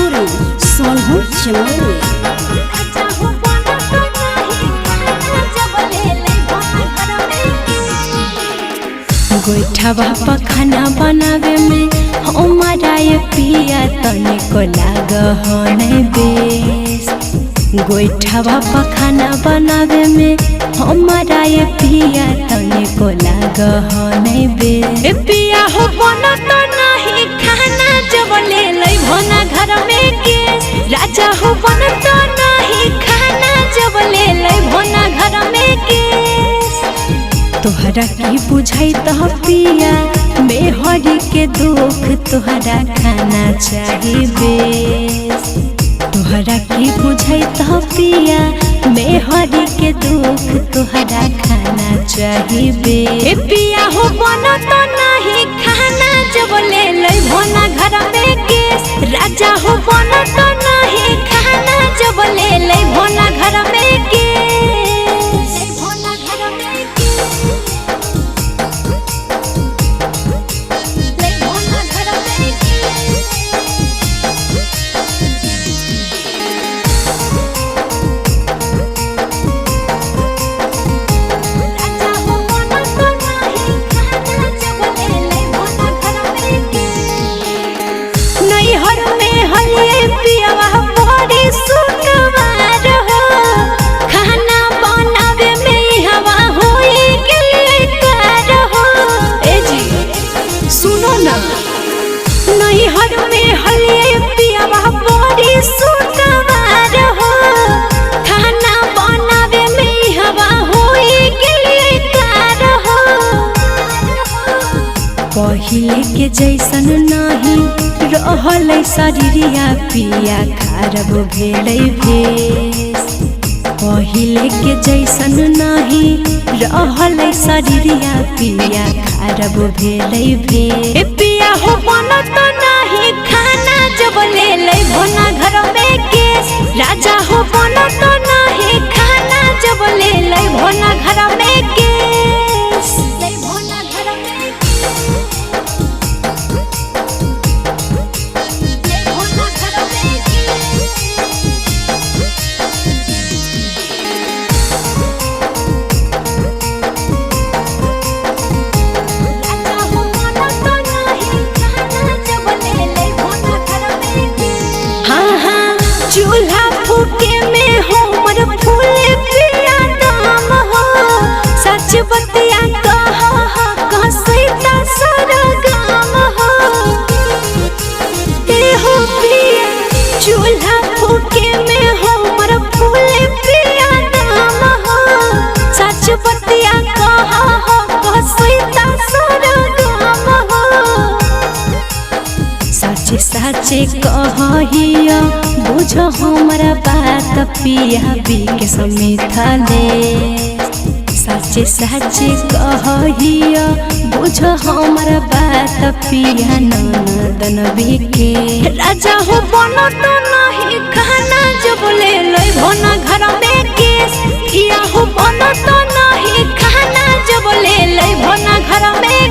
Studio Sonpur Chamoli. गोइठा बापा खाना बनावे में हमारा ये पिया तनिको लाग नहीं बेस। गोइठा बापा खाना बनावे में हमारा ये पिया तनिको लाग नहीं बेस। ए पिया हो बना तो नहीं खाना जब ले लई भना घर में केस। राजा हो बना तो नहीं खाना जब ले लई भना घर में केस। तोहरा की बुझाई तो पिया मेहरी के दुख, तोहरा खाना चाहिए बेस। तोहरा की बुझाई तो पिया मेहरी के दुख, तोहरा खाना चाहिए बेस। पिया हो बना तो नहीं खाना जब ले लई भना घर में केस। राजा हो बना तो नहीं खाना जब ले लई भना घर में केस। नैहर में हलिए पियावा बड़ी सुकुमार हो, खाना बनावे में हवा होई गेलिए कार हो। ए जी सुनो ना, नैहर में हलिए पियावा बड़ी सुकुमार हो, खाना बनावे में हवा होई गेलिए कार हो। पहिले के जैसन नाही रहल शरीरिया पिया खराब भेलै भेस। पहिले के जैसन नाही रहल शरीरिया पिया खराब भेलै भेस। पिया हो बना तो नहीं खाना जब ले लई भना घर में केस। राजा हो बना तो नहीं खाना जब ले लई भना घर में केस। हाँ हाँ चूल्हा फूके में हमर फूले पिया दाम हो, सच बतिया कहा कसैता सारा गाम हो। ए हो पिया चूल्हा फूके में हमर फूले पिया दाम हो, सच बतिया कहा कसैता सारा गाम हो। साचे साचे कहिया बुझ हमारा बात पिया बीके समेथले। साचे साचे कहिया बुझ हमारा बात पिया ननदन बीके। राजा हो बना तो नहीं खाना जब ले लई भना घर में केस। पिया हो बना तो नहीं खाना जब ले लई भना घर में।